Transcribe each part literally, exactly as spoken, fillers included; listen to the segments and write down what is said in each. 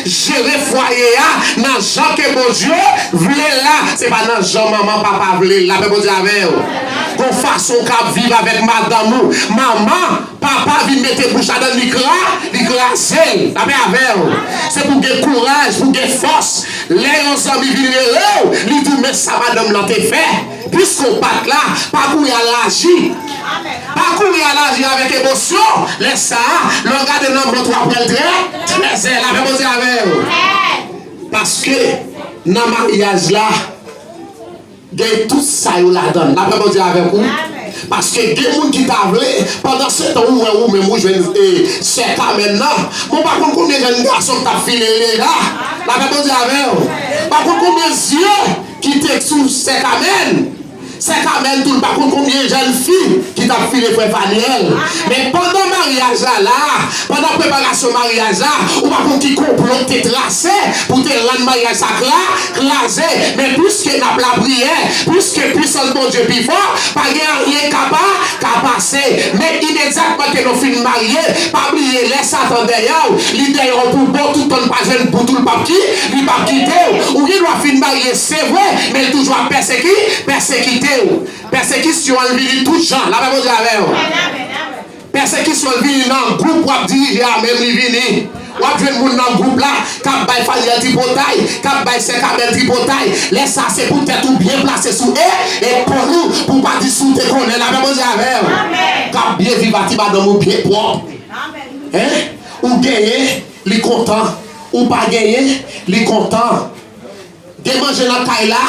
jere fwaye a nan jan ke Bondye vle l la. Se pa nan jan manman, papa vle l. Lapè Bondye avè w. Gon fason w ka ap viv avèk madanm ou. Manman, papa vin mete bouch ladan l, li kra, li kraze l. Lapè avè w. Se pou w gen kouraj, pou w gen fòs. Lè yon zanmi vin rele w, li di w, men sa madanm lan te fè. Piske w pa t la, pa kouri al aji. Pa kouri al aji avèk emosyon. Lè sa a, lè w gade nan mont ou, w ap wè l trè, trè zè. Lapè Bondye avè w. Paske nan maryaj la, gen tout sa yo ladan l. Lapè Bondye avèk ou. Paske gen moun ki ta vle, pandan se tan ou wè ou menm ou jwenn, e, sè Kamèn nan. Bon, pa konn konbyen jèn gason ki t ap file l deja. Lapè Bondye avè w. Pa konn konbyen zye ki te sou sè Kamèn. Sè Kamèn tou, l pa konn konbyen jèn fi ki t ap file frè Fanyèl. Men pandan maryaj la, la, pandan preparasyon maryaj la, ou pa konn ki konplo k te trase pou te rann maryaj sa kla, kraze. Men piske n ap lapriyè, piske pwisans Bondye pi fò, pa gen anyen k ap ka pase. Men imedyatman ke nou fin marye, pa bliye lè Satan dèyè w, li dèyè w pou bon, tout tan l pa jwenn bout ou, l p ap ki, li p ap kite w. Ou gen dwa fin marye, se vre, men l toujou ap pèseki, pèsekite w. Pèsekisyon an vini tout jan. Lapè Bondye avè w. Pèsekisyon an vini nan gwoup w ap dirije a menm, li vini. W ap jwenn moun nan gwoup la k ap bay Fanyèl tripotay, k ap bay sè Kamèn tripotay. Lè sa, se pou tèt ou byen plase sou e, epòl ou, pou w pa di si w te konnen. Lapè Bondye avè w. K ap byen viv a ti madanm ou byen pwòp. Hein? Ou genyen, li kontan. Ou pa genyen, li kontan. Gen manje nan kay la,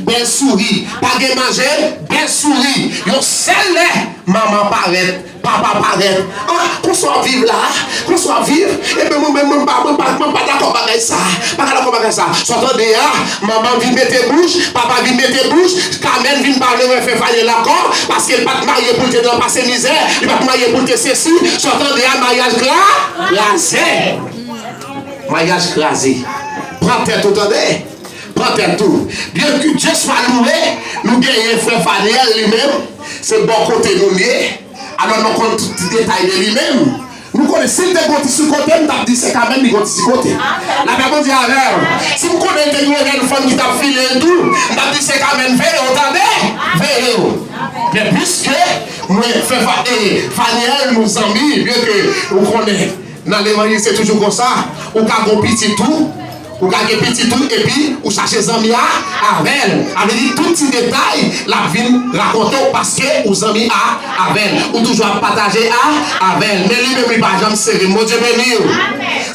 bèl souri. Pa gen manje, bèl souri. Yon sèl lè, manman parèt, papa parèt. Ah, konsa w ap viv la? Konsa w ap viv? Ebyen, mwen menm, mwen pa, mwen pa, mwen pa dakò bagay sa. Pa ka dakò bagay sa. Sa w tande a, manman vin mete bouch, papa vin mete bouch, Kamèn vin pa vle wè frè Fanyèl ankò, paske l pa t marye pou l te nan pase mizè, li pa t marye pou l te sesi. Sa w tande a, maryaj kra, kraze. Maryaj kraze. Pran tèt ou, tande. Pran tèt ou. Byen ke Dye swa louwe, nou genyen frè Fanyèl li menm, se bò kote nou l ye. Alò nou konn tout ti detay de li menm. Nou konnen si l te gon ti sou kote, m t ap di se Kamèn li gon ti sou kote. Lapè Bondye avè w. Si m konnen l te gen yon jèn fanm ki t ap file l tou, m t ap di se Kamèn, veye w, tande. Veye w. Men piske mwen frè Fa-, e, Fanyèl, nou zanmi, byen ke ou konnen. Nan levanjil, se toujou konsa. Ou ka gon pitit ou, ou ka gen pitit ou, epi ou chache zanmi a, avè l. Sa vle di, tout ti detay, l ap vin rakonte w paske ou zanmi a, avè l. Ou toujou ap pataje a, avè l. Men li menm, li pa janm sere. Bondye beni w.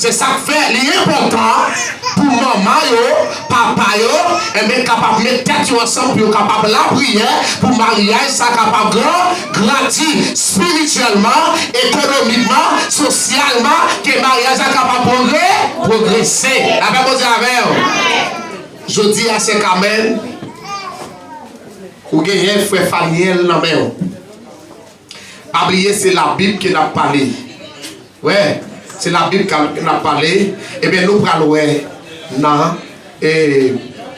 Se sa k fè, li enpòtan pou manman yo, papa yo, enben, kapab met tèt yo ansanm pou yo kapab lapriyè, pou maryaj sa kapab gran, grandi espirityèlman, ekonomikman, sosyalman, ke maryaj la kapab pwogre-, pwogrese. Lapè Bondye avè w. Jodi a, sè Kamèn, ou genyen frè Fanyèl nan men w. Pa bliye, se Labib ke n ap pale. Wè, se Labib ke n ap pale. Ebyen, nou pral wè nan, e,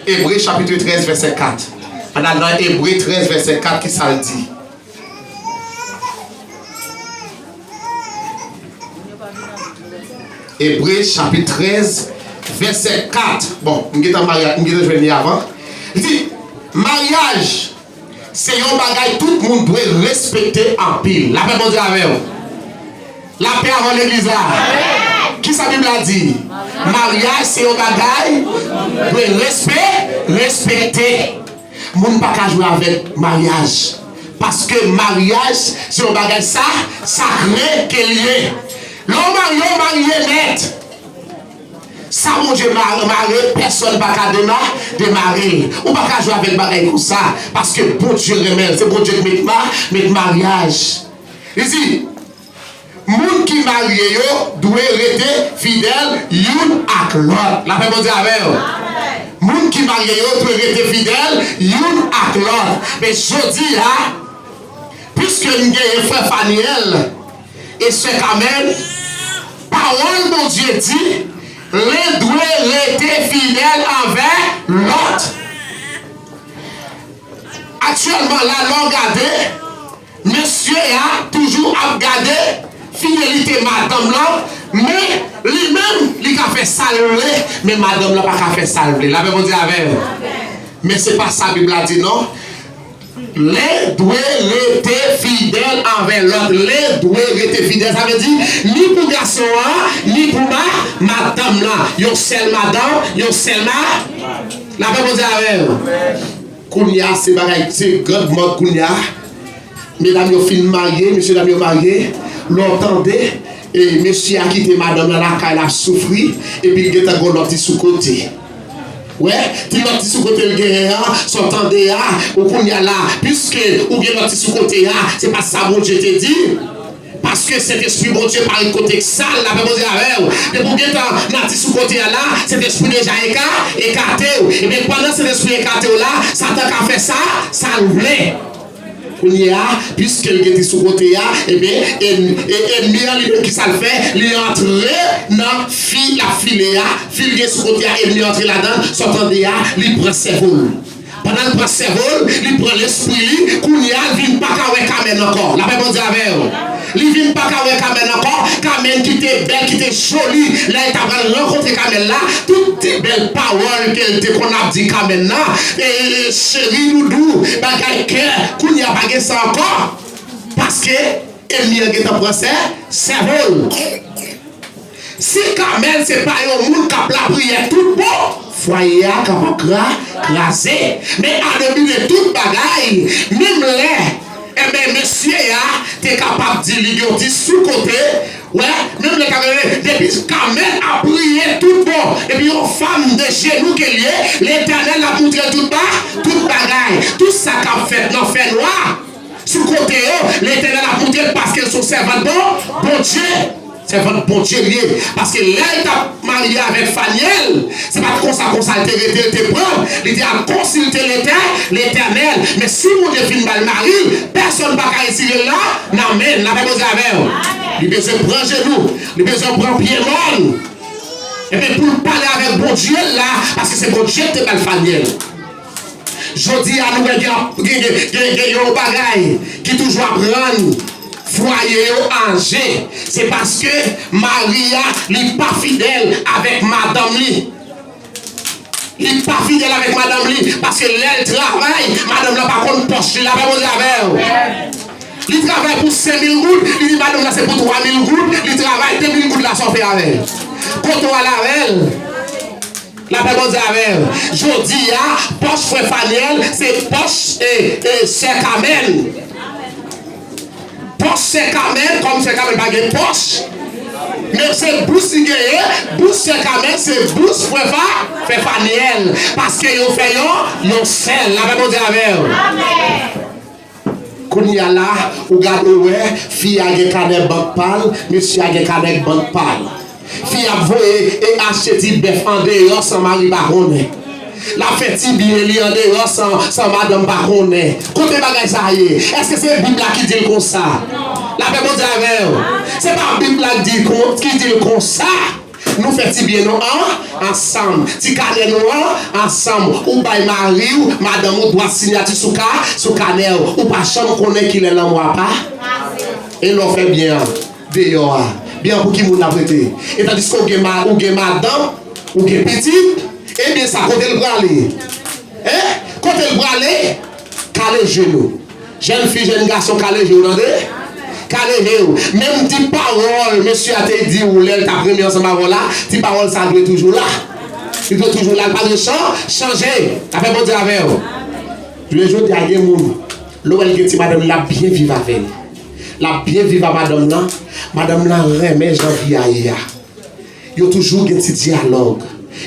Ebre chapit trèz, vèsè kat. Ann al nan Ebre trèz, vèsè kat, ki sa l di? Ebre chapit trèz, vèsè kat. Bon, m gentan marya-, m gentan jwenn li avan. Li di, maryaj se yon bagay tout moun dwe respekte anpil. Lapè Bondye avè w. Lapè avè w legliz la. Kisa Bib la di? Maryaj se yon bagay dwe respe-, respekte. Moun pa ka jwe avèk maryaj. Paske maryaj se yon bagay sa, sakre ke l ye. Lè w marye, w marye nèt. Sa Bondye ma-, mare, pèsonn pa ka dema-, demare l. Ou pa ka jwe avèk bagay konsa, paske Bondye renmen l. Se Bondye ki met ma-, met maryaj. Li di, moun ki marye yo dwe rete fidèl youn ak lòt. Lapè Bondye avè w. Moun ki marye yo dwe rete fidèl youn ak lòt. Men jodi a, piske n genyen frè Fanyèl, e sè Kamèn, pawòl Bondye di, len dwe rete fidèl anvè lòt. Aktyèlman la, lè w gade, mesye a toujou ap gade fidelite madanm lan, men Li menm, li ka fè sa l vle, men madanm lan pa ka fè sa l vle. Lapè Bondye avè w. Men se pa sa Bib la di non. Len dwe rete fidèl anvè lòt. Len dwe rete fidèl. Sa vle di, ni pou gason an, ni pou ma, madanm lan. Yon sèl madanm, yon sèl ma. Lapè Bondye avè w. Kounye a, se bagay, se grand mòd kounye a. Medam yo fin marye, mesye dam yo marye. Lè w tande, e, mesye a kite madanm lan lakay la ap soufri, epi l gentan gen yon lòt ti sou kote. Wè, ti lòt ti sou kote l genyen an, sa w tande a, ou kounye a la, piske ou gen lòt ti sou kote a, se pa sa Bondye te di. Paske Sentespri Bondye pa ret kote k sal, lapè Bondye avè w. Depi w gentan nan ti sou kote a la, Sentespri deja eka, ekate w. Ebyen, pandan Sentespri ekate w la, Satan ka fè sa, sa l vle. Kounye a, piske l gen ti sou kote a, ebyen, en-, e-, enmi an li menm ki sa l fè, li antre nan fi l ap file a, fi l gen sou kote a, enmi an antre ladan l, sa w tande a, li pran sèvo l. Pandan l pran sèvo l, li pran lespri li, kounye a l vin pa ka wè Kamèn ankò. Lapè Bondye avè w. Li vin pa ka wè Kamèn ankò. Kamèn ki te bèl, ki te joli. Lè l ta pral rankontre Kamèn la, tout ti bèl pawòl ke l te konn ap di Kamèn nan, e, e, cheri, doudou, bagay kè, kounye a pa gen sa ankò. Paske enmi an gentan pran sè, sèvo l. Si Kamèn se pa yon moun k ap lapriyè tout bon, fwaye a kapab kra-, kraze. Men a depi de tout bagay, menm lè, enben, mesye a te kapab di li gen yon ti sou kote, wè, menm lè Kamèn, depi Kamèn ap priye tout bon, epi yon fanm de jenou ke l ye, Letènèl ap moutre l tout ba, tout bagay, tout sa k ap fèt nan fènwa. Sou kote yo, Letènèl ap moutre l paske l se yon sèvant bon, Bondye. Sèvant Bondye l ye. Paske lè l t ap marye avèk Fanyèl, se pa t konsa konsa l te rete, l te pran. Li te al konsilte Letè-, Letènèl. Men si Bondye fin ba l mari l, pèsonn pa ka retire l la, nan men l. Lapè Bondye avè w. Li bezwen pran jenou. Li bezwen pran pye mòn. Epi pou l pale avèk Bondye l la, paske se Bondye ki te ba l Fanyèl. Jodi a, nou wè gen, gen, gen, gen, gen yon bagay ki toujou ap rann fwaye yo anje. Se paske mari a, li pa fidèl avèk madanm li. Li pa fidèl avèk madanm li, paske lè l travay, madanm lan pa konn pòch li. Lapè Bondye avè w. Li travay pou senk mil goud, li di madanm lan se pou twa mil goud, li travay de mil goud la, sa w fè avè l? Kote w al avè l? Lapè Bondye avè w. Jodi a, pòch frè Fanyèl, se pòch, e, e, sè Kamèn. Pòch sè Kamèn, kòm sè Kamèn pa gen pòch. Men se bous li genyen, bous sè Kamèn, se bous frè Fa-, frè Fanyèl. Paske yo fè yon, yon sèl. Lapè Bondye avè w. Kounye a la, ou gade w wè, fi a gen kanè bank pa l, mesye a gen kanè bank pa l. Fi a ap voye e achte ti bèf andeyò san mari pa konnen. L ap fè ti byen li andeyò san, san madanm pa konnen. Kote bagay sa ye? Èske se Bib la ki di l konsa? Lapè Bondye avè w. Se pa Bib la ki di l kon-, ki di l konsa. Nou fè ti byen nou an, ansanm. Ti kanè nou an, ansanm. Ou bay mari w, madanm ou dwa siyati sou ka, sou kanè w. Ou pa janm konnen kilè lanmò a pa. E lè w fè byen an, deyò a. Byen an pou ki moun l ap rete? E tandiske ou gen ma-, ou gen madanm, ou gen pitit, e byen sa kote l prale? Hein? Kote l prale? Kale je nou. Jèn fi, jèn gason, kale je w, tande? Kale je w. Menm ti pawòl mesye a te di w lè l t ap renmen ansanm avè w la, ti pawòl sa dwe toujou la. Li dwe toujou la, li pa dwe chan-, chanje. Lapè Bondye avè w. Jounen jodi a, gen moun, lè w wè l gen ti madanm, l ap byen viv avè l. L ap byen viv ak madanm lan. Madanm lan renmen jan vi a ye a. Yo toujou gen ti dyalòg.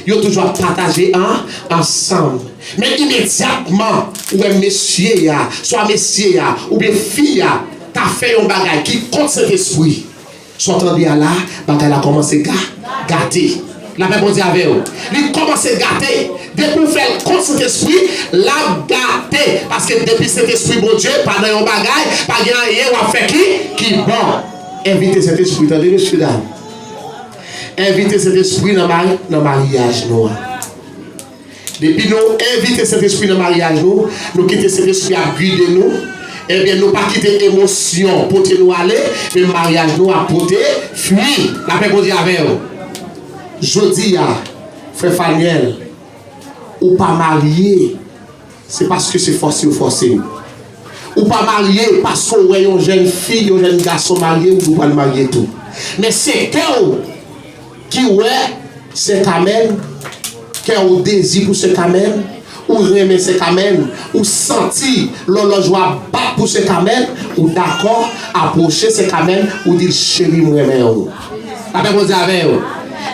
Yo toujou ap pataje an, ansanm. Men imedyatman, ou wè mesye a, swa mesye a, oubyen fi a, ta fè yon bagay ki kont Sentespri. Sa w tande a la, bagay la kòmanse ga-, gate. Lapè Bondye avè w. Li kòmanse gate. Depi w fè l kont Sentespri, l ap gate. Paske depi Sentespri Bondye pa nan yon bagay, pa gen anyen w ap fè ki, ki bon. Envite Sentespri, tande, mesye dam. Envite Sentespri nan mari-, nan maryaj nou an. Depi nou envite Sentespri nan maryaj nou, nou kite Sentespri ap gide nou, ebyen, nou pa kite emosyon pote nou ale, men maryaj nou ap pote fwi. Lapè Bondye avè w. Jodi a, frè Faniel, ou pa marye, se paske se fòse yo fòse w. Ou pa marye paske w wè yon jèn fi, yon jèn gason marye, ou di w pral marye tou. Men se kè w ki wè sè Kamèn, kè w dezi pou sè Kamèn, ou renmen sè Kamèn, ou santi lòlòj ou ap bat pou sè Kamèn, ou dakò apwoche sè Kamèn, ou di l, cheri, m renmen w. Lapè Bondye avè w.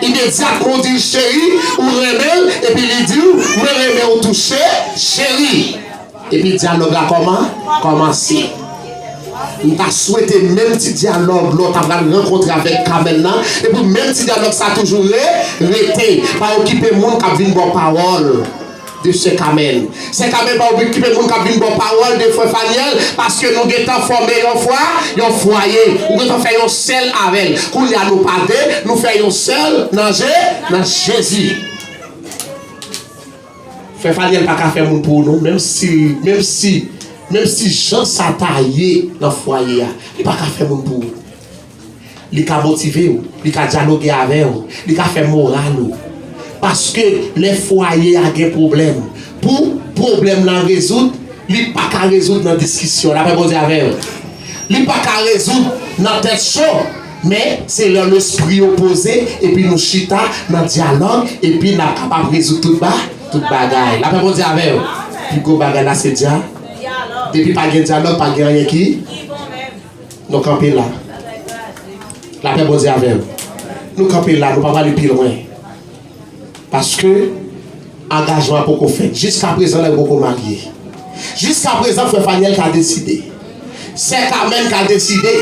Imedyatman w di l cheri, ou renmen l, epi li di w, mwen renmen w tou, cheri. Epi dyalòg la kòman? Kòmanse. M ta swete menm ti dyalòg lè w ta pral rankontre avèk Kamèn nan, epi menm ti dyalòg sa toujou re, rete. Pa okipe moun k ap vin ba w pawòl de sè Kamèn. Sè Kamèn pa okipe moun k ap vin ba w pawòl de frè Faniel, paske nou gentan fòme yon fwa, yon fwaye. Ou gentan fè yon sèl avè l. Kounye a nou pa de, nou fè yon sèl nan Je, nan Jezi. Frè Faniel pa ka fè moun pou ou non, menm si, menm si, menm si jan sa ta ye nan fwaye a, li pa ka fè moun pou ou. Li ka motive w, li ka dyaloge avè w, li ka fè moral ou. Paske lè fwaye a gen pwoblèm, pou pwoblèm nan rezoud, li pa ka rezoud nan diskisyon. Lapè Bondye avè w. Li pa ka rezoud nan tèt cho, men se lè lespri yo poze, epi nou chita nan dyalòg, epi n ap kapab rezoud tout ba, tout bagay. Lapè Bondye avè w. Pi gwo bagay la se dya. Depi pa gen dyalòg, pa gen anyen ki. Nou kanpe la. Lapè Bondye avè w. Nou kanpe la, nou pa prale pi lwen. Paske angajman an poko fèt. Jiskaprezan la, yo poko marye. Jiskaprezan, frè Faniel ka deside. Sè Kamèn ka deside.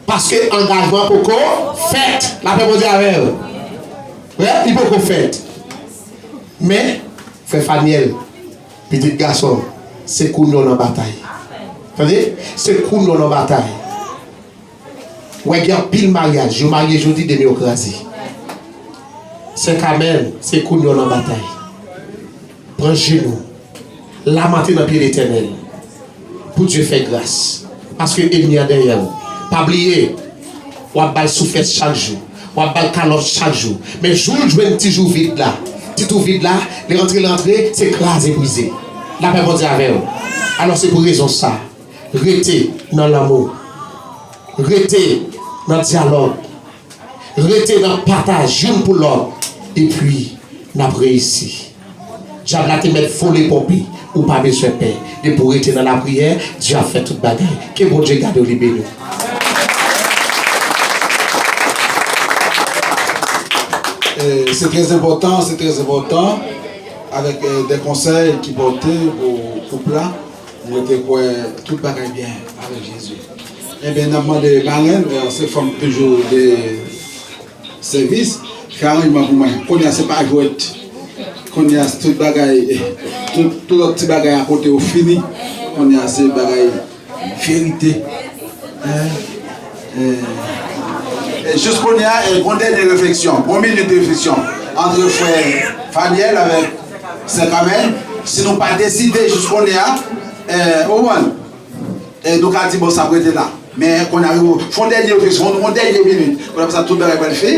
Paske angajman an poko fèt. Lapè Bondye avè w. Wi, li poko fèt. Men, frè Faniel, pitit gason, se kounye a w nan batay. Tande? Se kounye a w nan batay. Wè gen anpil maryaj, yo marye jodi, demen yo kraze. Sè Kamèn, se kounye a w nan batay. Pran jenou. Lamante nan pye Letènèl. Pou Dye fè gras. Paske ènmi an dèyè w. Pa bliye, w ap ba l souflèt chak jou. W ap ba l kalòt chak jou. Men jou l jwenn ti jou vid la, ti twou vid la, li rantre, li rantre, se kraze brize. Lapè Bondye avè w. Alò se pou rezon sa, rete nan lanmou. Rete nan dyalòg. Rete nan pataj youn pou lòt. Epi, n ap reyisi. Dyab la te mèt vole ponpe, ou pa bezwen pè. Depi w rete nan lapriyè, Dye ap fè tout bagay. Ke Bondye gade w, li beni w. E, se trè enpòtan, se trè enpòtan, avèk, e, de konsèy ki pòte pou koup la. Mwen te kwè tout bagay byen avèk Jezi. Ebyen, n ap mande marenn, e, se fanm toujou de sèvis, fè aranjman pou mwen. Kounye a se pa jwèt. Kounye a tout bagay, tout, tout lòt ti bagay akote yo fini. Kounye a se bagay verite. Hein? Eh, eh, jis kounye a, eh, gon dènye refleksyon, gon minit refleksyon antre frè Faniel avèk sè Kamèn. Si nou pa deside jis kounye a, eh, ou konprann? E nou ka di, bon, sa ap rete la. Men kounye a, yo fè yon dènye refleksyon, yon, yon dènye minit. Kounye a, sa tout bagay pral fi,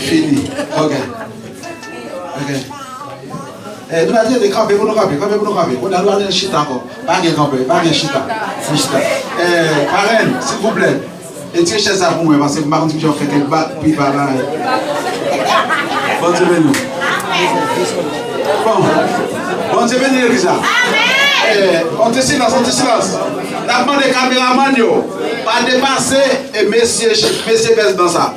fini. Ok. Ok. E, nou mèt rete kanpe pou nou kanpe, kanpe pou nou kanpe. Kounye a, nou pa gen chita ankò. Pa gen kanpe, pa gen chita. Chita. E, parenn, silvouplè. Retire chèz sa pou mwen, paske m pa konn si jan fè kèk bak, pi pa la. Bondye beni w. Bon. Bondye beni legliz la. Eh, on ti silans, on ti silans. N ap mande kameramann yo, pa depase, eh, mesye, mesye vès blan sa.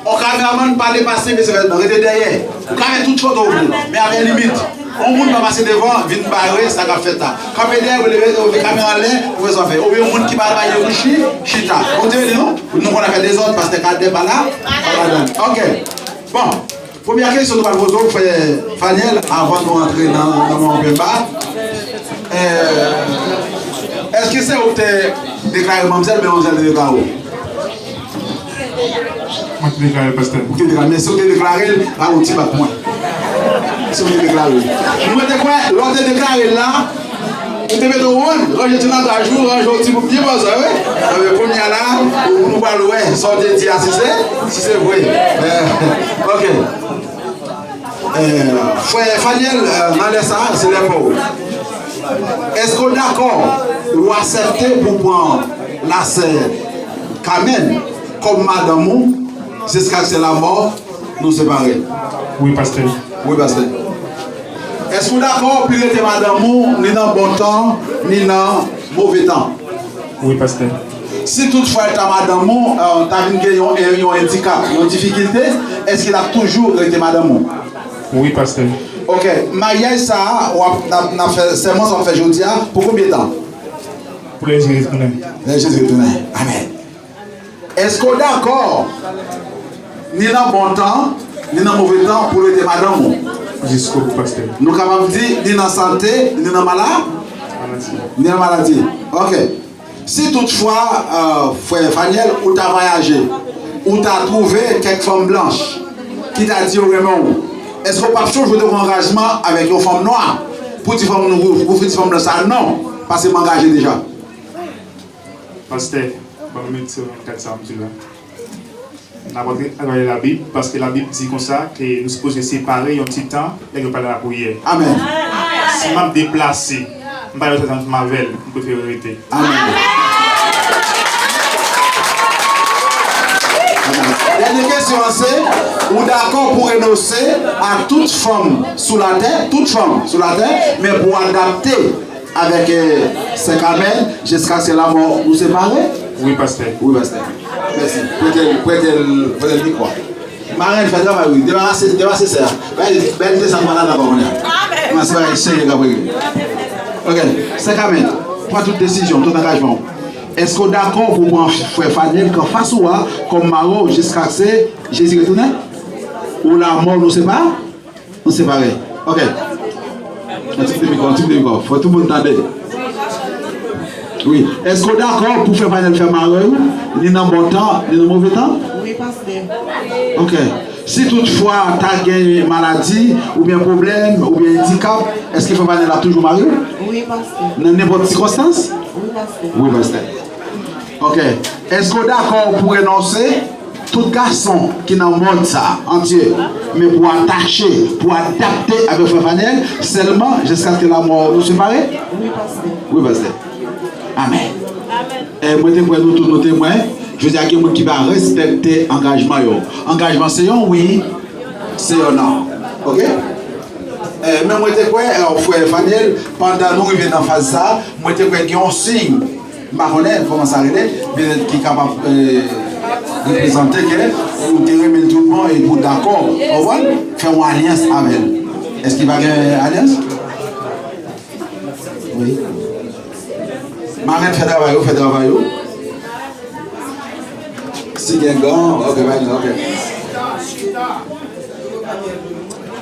On kameramann pa depase mesye vès blan, rete dèyè. Ou ka fè tout foto ou vle, men avèk limit. On moun pa pase devan, vin bare sa k ap fèt la. Kanpe dèyè, ou leve, ou leve kamera anlè, ou fè sa w fè. Oubyen yon moun ki pa bay yo kou chi, chita. Bondye beni nou. Nou konn afè dezòd, pastè Kadè pa la, pa ladan. Ok. Bon, premyè kesyon nou pral poze w, frè Faniel, avan nou antre nan, nan moman open bar. Eh, èske se ou ki te deklare manmzèl, oubyen manmzèl te deklare w? Mwen te deklare l, pastè. Ou te deklare, men si w te deklare l, ba yon ti bak mwen. Si w te deklare l. Mwen te kwè, lè w te deklare l la, ou te mete w wonn, ranje ti langaj ou, ranje w ti bout byen pòz la, wi. Ebyen, kounye a la, nou pral wè sa w te di a, si se, si se vre. Eh, ok. Frè Faniel, nan lè sa a, se lè pa w. Èske w dakò, ou aksepte pou pran lasè Kamèn kòm madanm ou, jiskaske lamò nou separe? Wi, pastè. Wi, pastè. Èske w dakò pou l rete madanm ou, ni nan bon tan, ni nan move tan? Wi, pastè. Si toutfwa l ta madanm ou, ta vin gen yon, yon endikap, yon difikilte, èske l ap toujou rete madanm ou? Wi, pastè. Ok, maryaj sa a, w ap, n ap, n ap fè, sèman sa w ap fè jodi a, pou konbyen tan? Pou lè Jezi retounen. Lè Jezi retounen. Amèn. Èske w dakò, ni nan bon tan, ni nan move tan, pou rete madanm ou? Jiskobout, pastè. Nou kapab di, ni nan sante, ni nan mala-, ni nan maladi. Ok. Si toutfwa, frè Faniel, ou ta vwayaje, ou ta twouve kèk fanm blanch ki ta di yo renmen w, èske w p ap chonje w te gen yon angajman avèk yon fanm nwa pou di fanm, pou di fanm blanch sa a non, paske m angaje deja? Pastè, ban m met se vennkat sa m di la. N ap antre nan Labib, paske Labib di konsa ke nou sipoze separe yon ti tan lè nou pral nan lapriyè. Amèn. Si m ap deplase, m pa bezwen ansanm avè l, m prefere rete. Amèn. Amèn. Dènye kesyon an se, ou dakò pou renonse a tout fanm sou latè, tout fanm sou latè, men pou adapte avèk, eh, sè Kamèn, jiskaske lamò nou separe? Wi, pastè. Wi, pastè. Mèsi. Prete l, prete l, prete l mikwo a. Marenn, fè travay ou. Debarase, debarase sè a. Bay, bay l desann pa ladan ankò kounye a. Amèn. Mèsi, bay, serye k ap regle. Ok. Sè Kamèn, pran tout desizyon, tout angajman w. Èske w dakò pou pran frè Faniel k anfas ou a kòm mari w jiskaske Jezi retounen? Ou lamò nou separe? Nou separe. Ok. Yon ti kout mikwo, yon ti kout mikwo. Fò tout moun tande. Wi. Èske w dakò pou frè Faniel fè mari w, ni nan bon tan, ni nan move tan? Wi, pastè. Ok. Si toutfwa ta gen maladi, oubyen pwoblèm, oubyen endikap, èske frè Faniel ap toujou mari w? Wi, pastè. Nan nenpòt sikonstans? Wi, pastè. Wi, pastè. Ok. Èske w dakò pou renonse tout gason ki nan mond sa a antye, men pou atache, pou adapte avèk frè Faniel, sèlman jiskaske lamò nou separe? Wi, pastè. Wi, pastè. Amèn. Amèn. E mwen te kwè nou tout nou temwen. Jodi a gen moun ki pa respekte angajman yo. Angajman se yon wi, se yon non. Ok? E, men mwen te kwè, e, frè Faniel, pandan nou rive nan faz sa a, mwen te kwè gen yon siy. M pa konnen kòman sa rele, petèt ki kapab, eh, reprezante ke ou te renmen l tout bon epi w dakò, w konprann? Fè yon alyans avè l. Èske pa gen alyans? Wi. Marenn, fè travay ou, fè travay ou. Si gen gan, ok, pa gen, ok.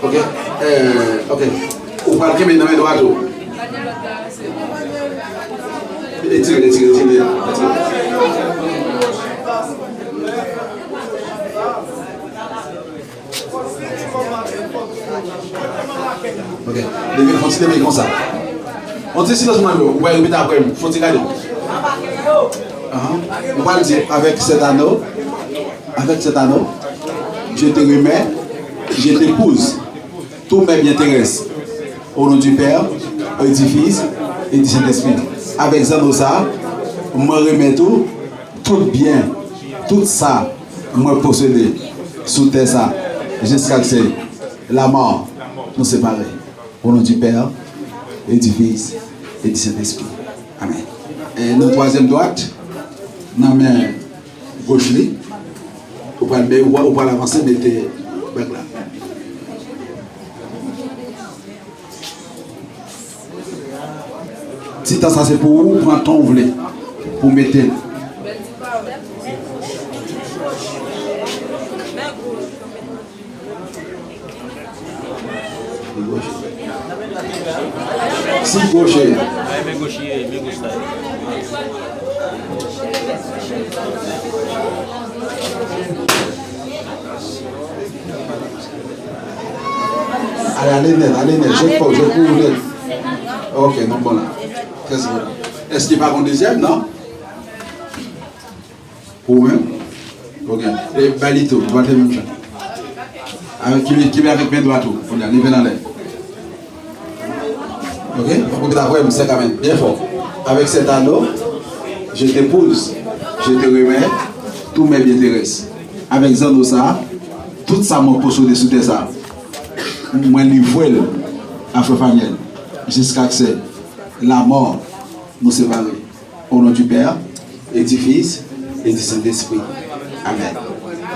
Ok, eh, ok. Ou pral kenbe nan men dwat ou. Etire, etire, etire, etire. Ok. Leve, fon ti leve konsa. On ti silans mwen, ou pral repete apre m. Fon ti gade. Ahan. Ou pral di, avec cet anneau, avec cet anneau, je te remets, je t'épouse tous mes biens terrestres. Au nom du Père, et du Fils, et du Saint-Esprit. Avèk zanno sa, mwen remèt ou tout byen, tout sa mwen posede sou tè sa, jiskaske lamò nou separe. Au nom du Père, et du Fils, et du Saint-Esprit. Amèn. E nan twazyèm dwat, nan men goch li, ou pral, ou pral avanse, mete bèg la. Ti tan sa se pou ou pran tan w vle pou mete l. Si goche. Ale, ale nèt, ale nèt. Jwèt fò, jwèt pou ou nèt. Ok, nou bon la. Èske pa gon dezyèm, non? Pou ou menm? Ok. E bay li tou, dwat li menm jan. Avèk, kenbe, kenbe avèk men dwat ou. Leve l anlè. Ok? Fòk ou ta kwè m, sèk amèn. Byen fò. Avec cet anneau, je t'épouse, je te remets tous mes biens terrestres. Avèk zanno sa a, tout sa mwen posede sou tè sa a, mwen livre l a frè Fanyèl, jiskaske lamò nou separe. Au nom du Père, et du Fils, et du Saint-Esprit. Amèn.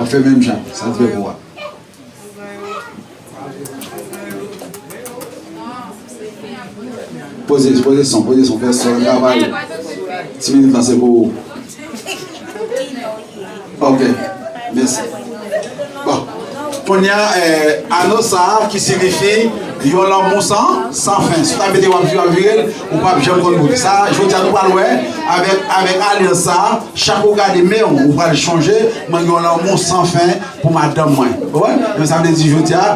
Anfen, menm jan, sa l fè pou ou a. Poze, poze son, poze son, fè son travay. Ti minit lan se pou ou. Ok, mèsi. Bon. Kounye a, eh, ano sa a ki siyifi yon lanmou san, san fen. Si w ta mete w ap vire, w ap vire l, ou p ap janm konn bout. Sa, jodi a nou pral wè, avèk, avèk alyans sa a, chak ou gade men w, ou pral chonje, mwen gen yon lanmou san fen pou madanm mwen. Ou konprann? Men sa vle di jodi a,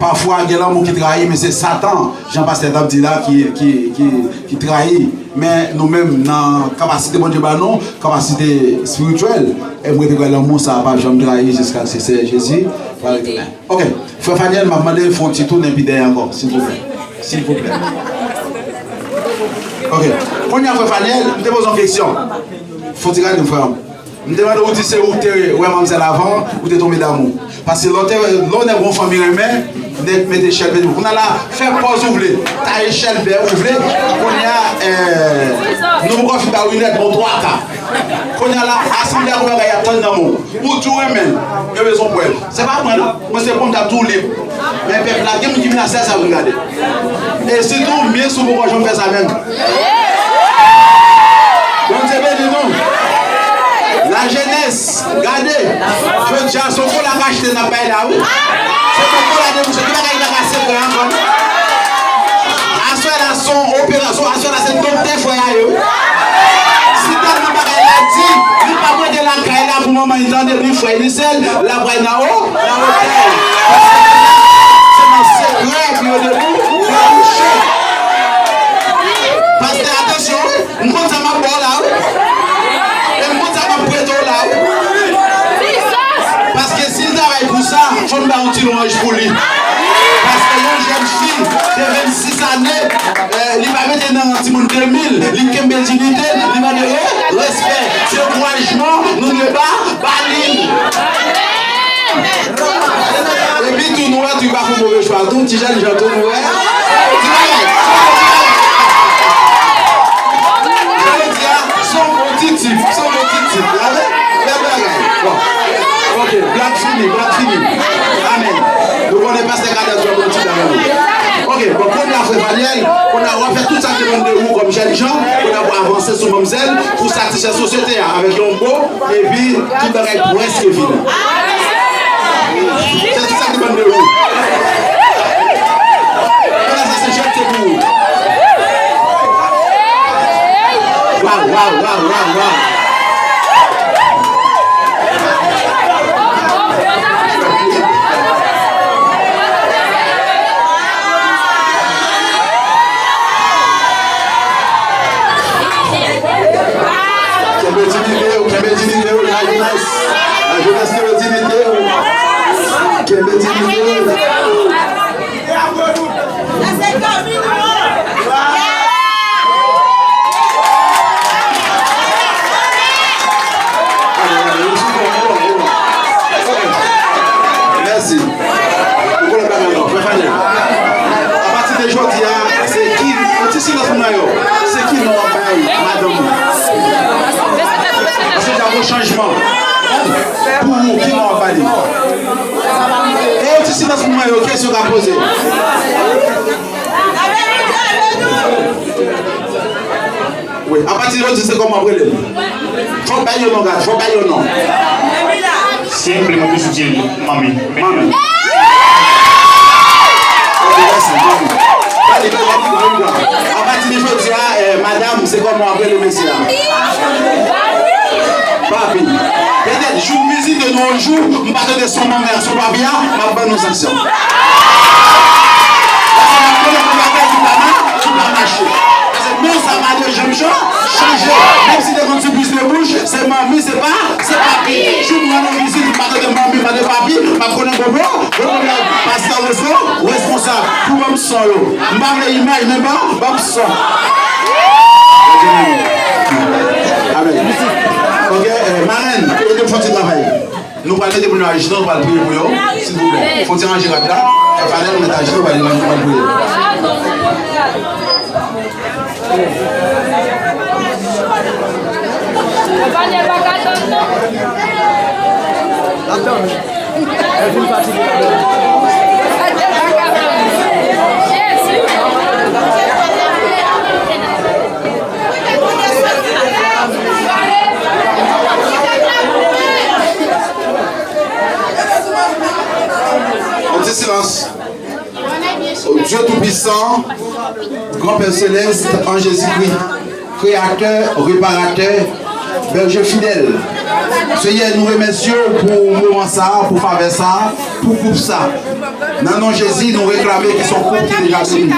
pafwa gen lanmou ki trayi, men se Satan, jan pastè t ap di la, ki, ki, ki, ki trayi. Men nou menm, nan kapasite Bondye ba nou, kapasite espirityèl, e mwen te kwè lanmou sa a p ap janm trayi jiskaske Seyè Jezi va retounen. Ok, frè Fanyèl, m ap mande fè yon ti tounen pi dèyè ankò, silvouplè. Silvouplè. Ok, kounye a, frè Fanyèl, m te poze yon kesyon. Fò w ti gade m, frè m. M te mande w, ou di se ou ki te wè manmzèl avan, ou te tonbe damou. Paske lè w te, lè w nèg yon fanm li renmen, nèg mete chèlbè pou kounye a la, fè pòz ou vle, taye chèlbè ou vle, kounye a, eh, nou poko fin ba w inèd, bon, twa ka. Kounye a la, asanble a gon bagay y ap tann nan men w. Ou di w renmen l, yo bezwen prèv. Se pa mwen non, mwen se bon, m t ap di w lib. Men pèp la, gen moun ki vin asè sa pou n gade. E sitou, men si w poko janm fè sa menm. Bondye beni nou. Lajenès, gade. Jodi a, se yon kola k achte n ap bay la, wi. Se yon kola debouche. Ki bagay ki pa ka sekrè ankò? Aswè la, se yon operasyon. Aswè la, se doktè frè a ye, wi. Si tèlman bagay la di, li pa mande lakay la pou manman li tande, ni frè, ni sè l, l ap pral nan o, nan otèl. Se nan sekrè pou yo debou, pou yo kouche. Pastè, atansyon, wi. M konn sa m ap ba w la, wi. E m konn sa m ap prete w la, wi. Paske si l travay pou sa, fò n ba yon ti lwanj pou li. Paske yon jèn fi de vennsis ane, eh, li pa mete nan timoun de mil, li kenbe diyite l, li mande re-, respè. Se ankourajman nou dwe ba, ba li. Epi tou, nou wè tou, li pa fè move chwa tou, ti jèn jan tou, nou wè. Ti bagay, ti bagay. Jodi a, se yon bon ti tip, se yon bon ti tip. Gade, bèl bagay. Bon. Ok, blag fini, blag fini. Amèn. Nou konnen pastè Kadans wè bon ti bagay. Ok, bon, kounye a, frè Fanyèl, kounye a w ap fè tout sa ki depann de ou kòm jèn jan, kounye a pou avanse sou manmzèl, pou satisfè sosyete a avèk yon mo, epi tout bagay prèske fini. Se tout sa ki depann de ou. Kounye a, sa se jèt, se pou ou. Waw, waw, waw, waw, waw. Kenbe diyite w, kenbe diyite w, lajenès. Lajenès, kenbe diyite w. Kenbe diyite w. Mèsi. Ou konnen bagay ankò, frè Fanyèl. Apati de jodi a, se ki, yon ti silans pou mwen yo. Se ki non w ap bay madanm ou? Paske deja gon chanjman. Pou ou, ki non w ap ba li? E yon ti silans pou mwen yo, kesyon k ap poze. Wi, apati de jodi, se kòman w ap rele l? Fò w bay yon non, gad, fò w bay yon non. Senpleman, toujou di l manmi. Manmi. Ok, mèsi, manmi. Gade, gade, gade, gade. Apati de jodi a, eh, madanm, se kòman w ap rele mesye a? Papi. Petèt, jou m vizite nou yon jou, m pa tande son manmi a, son papi a, m ap ban nou sanksyon. Paske m ap konnen gon bagay ki pa ma-, ki pa mache. Paske non sa pa de janm chan-, chanje. Menm si te konn sou plis de bouch, se manmi, se pa, se papi. Jou m rann yon vizit, m pa tande manmi, m pa tande papi, m ap konnen gon pwoblèm. Gon pwoblèm. Pastè Roso, Son yo. M pa vle imaj, men ban, ban m son. Amèn. Ok, eh, marèn, ede m fè yon ti travay. Nou pral mete moun yo ajinou, nou pral priye pou yo, silvouplè. Fè yon ti ranje rad la. Fè panèl, nou mete ajinou, nou pral, nou pral priye. On ti silans. O Dye Toupisan, Granpè Selès, an Jezikri, Kreyatè, Reparatè, Bèje fidèl. Seyè, nou remèsye w pou moman sa a, pou favè sa a, pou koup sa a. Nan non Jezi, nou reklame ki se yon koup ki deja beni.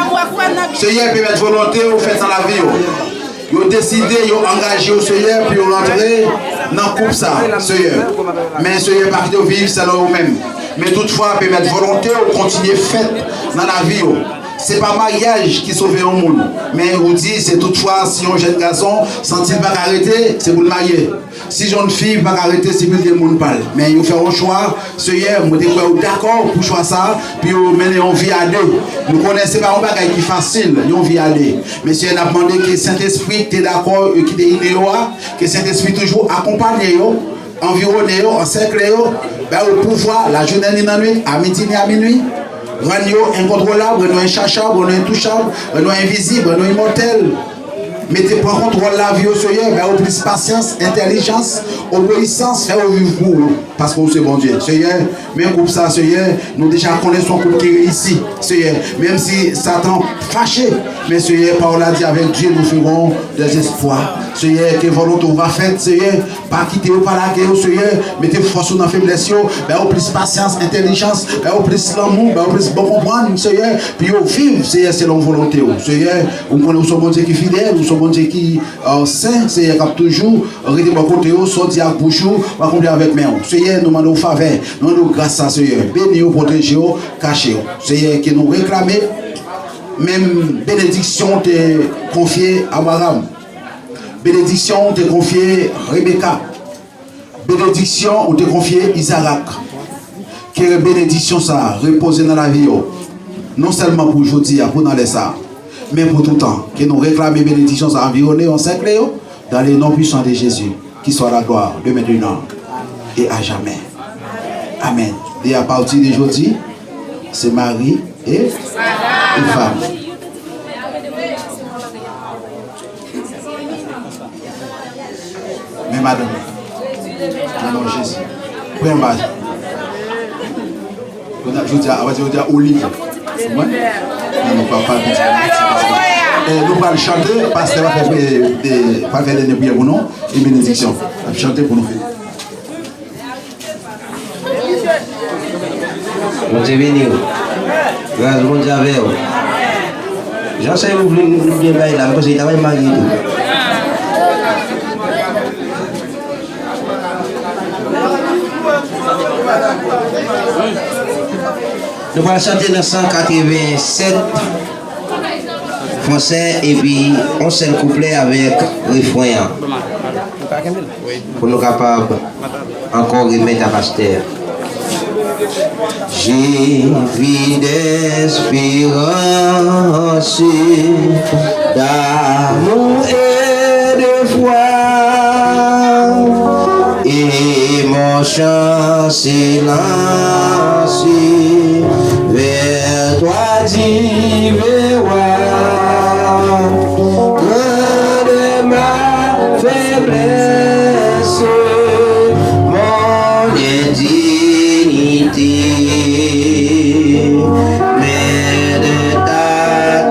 Seyè, pèmèt volonte w fèt nan lavi yo. Yo deside, yo angaje yo, Seyè, pou yo rantre nan koup sa, Seyè. Men, Seyè, pa kite yo viv sèlman yo menm. Men toutfwa, pèmèt volonte w kontinye fèt nan lavi yo. Se pa maryaj ki sove yon moun, men ou di, se toutfwa si yon jèn gason santi l pa ka rete, se pou l marye. Si yon fi pa ka rete, se pou l gen moun pa l. Men yo fè yon chwa, Seyè, mwen te kwè ou dakò pou chwa sa a, pou yo mennen yon vi a de. Nou konnen se pa yon bagay ki fasil, yon vi a de. Men Seyè, n ap mande ke Sentespri ki te dakò, e ki te ide yo a, ke Sentespri toujou akonpanye yo, anviwonnen yo, ansèkle yo, ba yo pouvwa, lajounen ni lannwit, a midi ni a minwi, rann yo enkontwolab, rann yo enchachab, rann yo entouchab, rann yo envizib, rann yo imòtèl. Mete, pran kontwòl lavi yo, Seyè, ba yo plis pasyans, entèlijans, obeyisans, fè yo viv pou ou, paske ou se Bondye. Seyè, men koup sa, Seyè, nou deja konnen se yon koup ki reyisi, Seyè. Menm si Satan fache, men Seyè, pawòl la di, avec Dieu nous ferons des exploits. Seyè, ke volonte ou va fèt, Seyè, pa kite yo, pa lage yo, Seyè, mete fòs ou nan feblès yo, ba yo plis pasyans, entèlijans, ba yo plis lanmou, ba yo plis bon konprann, Seyè, pou yo viv, Seyè, selon volonte ou. Seyè, ou konnen ou se yon Bondye ki fidèl, ou se yon Bondye ki, euh, sen, Seyè, k ap toujou rete bò kote yo, sa w di ak bouch ou, w akonpli avèk men w. Seyè, nou mande w favè, nou mande w gras sa, Seyè. Beni yo, pwoteje yo, kache yo. Seyè, ke nou reklame menm benediksyon ou te konfye Abraram, benediksyon ou te konfye Rebeka, benediksyon ou te konfye Izarak. Ke benediksyon sa a repoze nan lavi yo, non sèlman pou jodi a, pou nan lè sa a, men pou toutan. Ke nou reklame benediksyon sa a, anviwone yo, ansèkle yo, dans le nom puissant de Jésus, qui soit la gloire de maintenant et à jamais. Amen. E apati de jodi, se mari e, e fanm. Men madanm, nan non Jezi. Premye baz. Jodi a, apati jodi a, ou lib. Konprann? Nan non Papa, Pitit, Espri Sen. E, nou pral chante, pastè va fè, e, e, va fè dènye priyè pou nou, e benediksyon. N ap chante pou nou fini. Bondye beni w. Gras Bondye avè w. Jan se ou vle nou byen bay la, m panse li ta bay marye tou. Nou pral chante nan san katreven sèt. Fransè, epi yon sèl kouplè avèk refren an. Pou nou kapab ankò remèt a pastè a. J'ai vu d'espérance, d'amour et de foi, et mon chant s'élance vers toi, divin roi. Grande ma faiblesse, mon indignité, mais de ta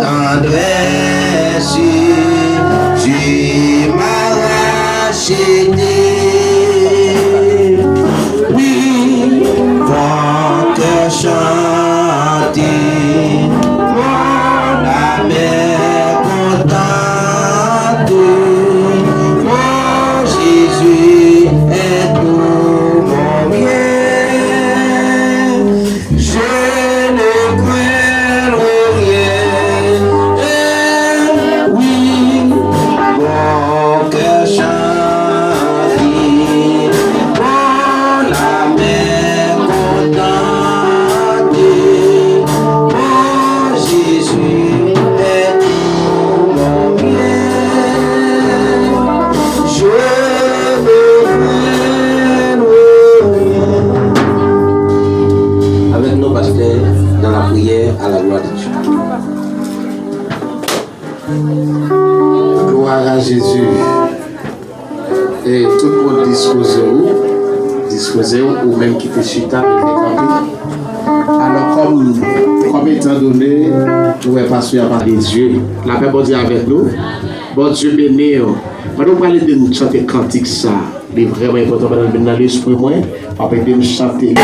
tendresse, tu m'as racheté. Oui, mon cœur chante, mon âme est contente. Mon Jésus est tout mon bien. Je ne craindrai À la gloire de Dieu. Gloire à Jésus. E tout moun dispoze ou, dispoze ou, ou menm ki te chita, leve kanpe. Alò, kòm, kòm etan done, nou wè pastè a pale de Dye. Lapè Bondye avèk nou. Bondye beni w. Pandan w pral ede n chante kantik sa, li vrèman enpòtan pandan l vin nan lespri mwen. W ap ede m chante li.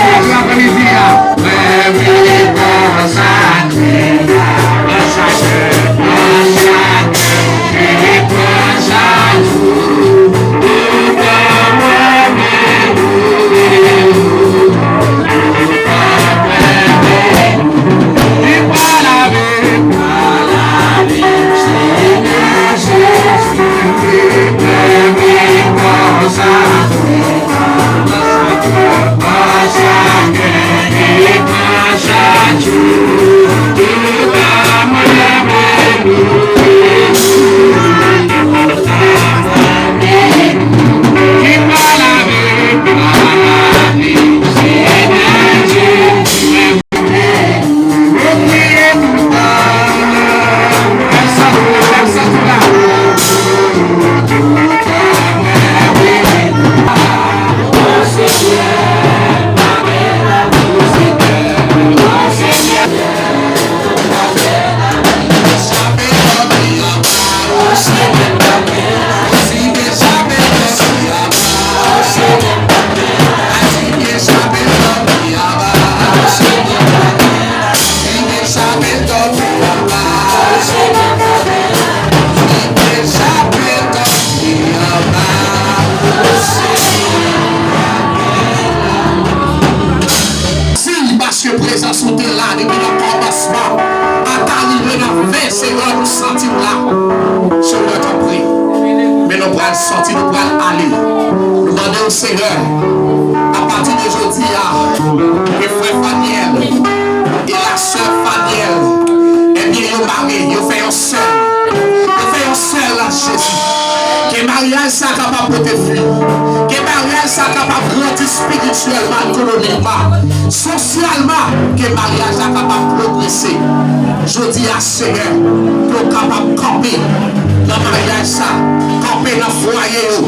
Paske prezans ou te la depi nan kòmansman. Ata rive nan fen, Senyè, nou santi w la. Senyè, tanpri. Men nou pral sòti, nou pral ale. Nou mande w, Senyè, apati de jodi a, ke frè Faniel e la sè Faniel, ebyen, yo mare, yo fè yon sèl. Yo fè yon sèl ak Jezi. Ke maryaj sa kapab pote fwi. Ke maryaj sa kapab grandi espirityèlman, ekonomikman, sosyalman. Ke maryaj la kapab pwogrese. Jodi a, Senyè, ke w kapab kanpe nan maryaj sa, kanpe nan fwaye yo,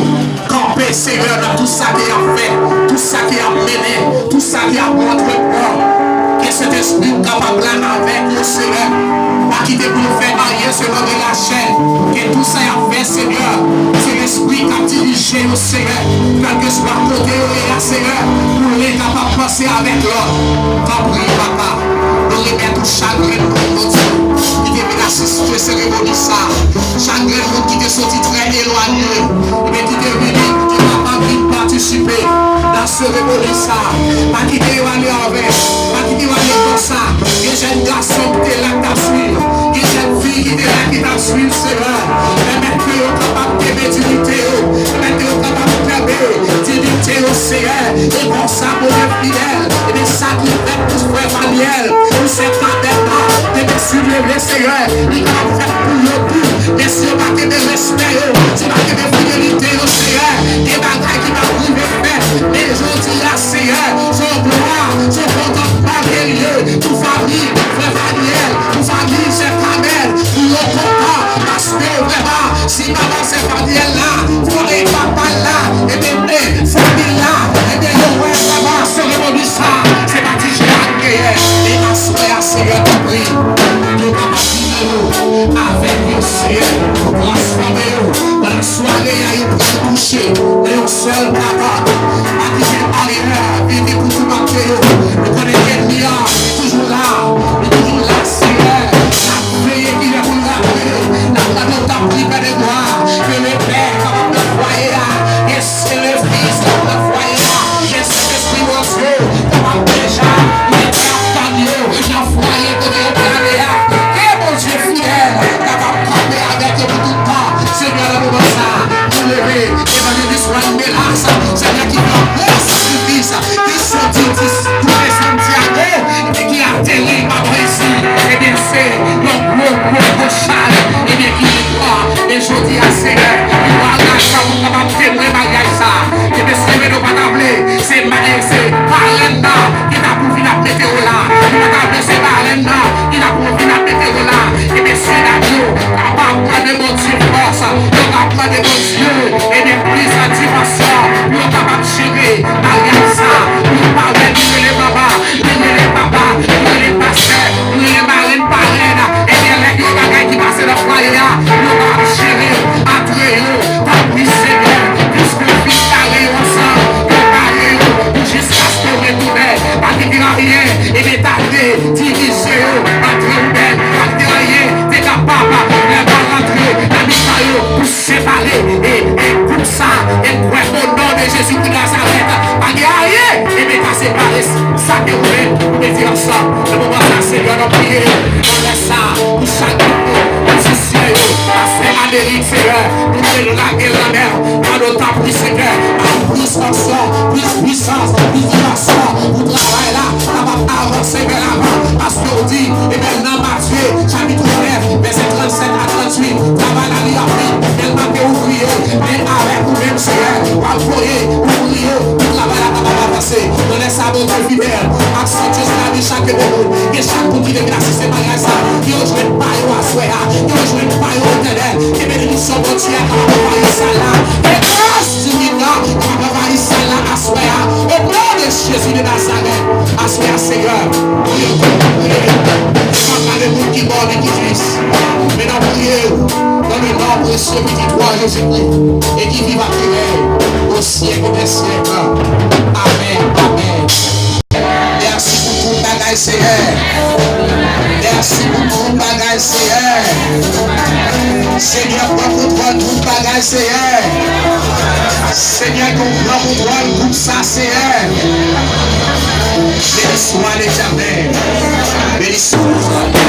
kanpe, Senyè, nan tout sa ke y ap fè, tout sa ke y ap mennen, tout sa ke y ap antreprann. Ke Sentespri w kapab la avèk yo, Senyè. Pa kite pou yo fè anyen selon de lachè. Ke tout sa y ap fè, Senyè, se Lespri k ap dirije yo, Senyè. Kèlkeswa kote yo ye a, Senyè, pou len kapab panse avèk lòt. Tanpri, Papa, nou remèt ou chak grenn moun, Bondye, ki te vin asiste seremoni sa. Chak grenn moun ki te soti trè elwanye, ebyen, ki te vini pou te kapab vin patisipe nan seremoni sa. Pa kite yo ale anven, pa kite yo ale konsa. Gen jèn gason ki te la k t ap swiv, gen jèn fi ki te la ki t ap swiv, Senyè. Pèmèt ke yo kapab kenbe diyite yo, pèmèt ke yo kapab kenbe diyite yo, Senyè. E konsa, Bondye fidèl, ebyen, sa ki fèt pou frè Faniel, pou sè Fabèt la, ebyen, si Bondye vle, Senyè, li kapab fèt pou yo tou. Men si yo pa kenbe respè yo, si yo pa kenbe fidelite yo, Senyè, gen bagay ki p ap rive fèt. Men jodi a, Senyè, se yon glwa, se yon kontantman ke l ye pou fanmi frè Faniel, pou fanmi sè Fabèt, pou yo kontan, paske vrèman, si manman sè Faniel la, fò e papa l la, ebyen, men fanmi l la, ebyen, yo wè vrèman seremoni sa, se pa ti jan genyen. E aswè a, Senyè, tanpri, nou kapab vini yo avèk yo, Senyè, transfòme yo. Pandan sware a, yo pral kouche nan yon sèl kabann. Pa kite baryè vini pou toumante yo. Nou konnen ènmi an, li toujou la. Li toujou la, Senyè. N ap veye kilè pou l rantre. N ap mande w, tanpri, Pè de glwa, ke lepè kapab nan fwaye a. Ke Sentespri kapab nan fwaye a. Ke Sentespri Bondye kapab deja mete ap tann yo nan fwaye kote yo te ale a. Ke Bondye fidèl kapab kanpe avèk yo pou tout tan. Senyè, nan moman sa, nou leve evanjelis Wayne Melas, Senyè, ki pran pòz Nan lè sa, pou chak moun, pou ti syè yo, afè Amerik, Seyè, nou te lage l nan men w, ann nou ta pri, Seyè, a plis onksyon, plis pwisans, plis dimansyon, pou travay la kapab avanse vè lavan, paske w di, ebyen, nan Matye, chapit nèf, vèsè trannsèt a trann uit, travay la li ap vin, men l manke ouvriye, men avèk ou menm, Seyè, w ap voye ouvriye pou travay la kapab avanse. Nan lè sa, Bondye fidèl, ak Sentespri la vin chape de moun. Gen chak moun ki te vin asiste maryaj sa, ke yo jwenn pa yo aswè a, ke yo jwenn pa yo Letènèl, ke benediksyon Bondye a kapab anvayi sal la, ke gras diven nan kapab anvayi sal la aswè a, o non de Jezi de Nazarèt, aswè a, Seyè, nou priye, nou priye, nou pa gade moun ki bon, men ki jis, men n ap priye, nan le non presye Pitit ou a Jezikri, e ki viv ak ki rèy o syèk dè syèk. Amèn, amèn. Mèsi pou tout bagay, Seyè. Mèsi pou tout bagay, Seyè. Senyè, pran kontwòl tout bagay, Seyè. Senyè, nou pran kontwòl gwoup sa, Seyè. Beni swa Letènèl. Beni swa.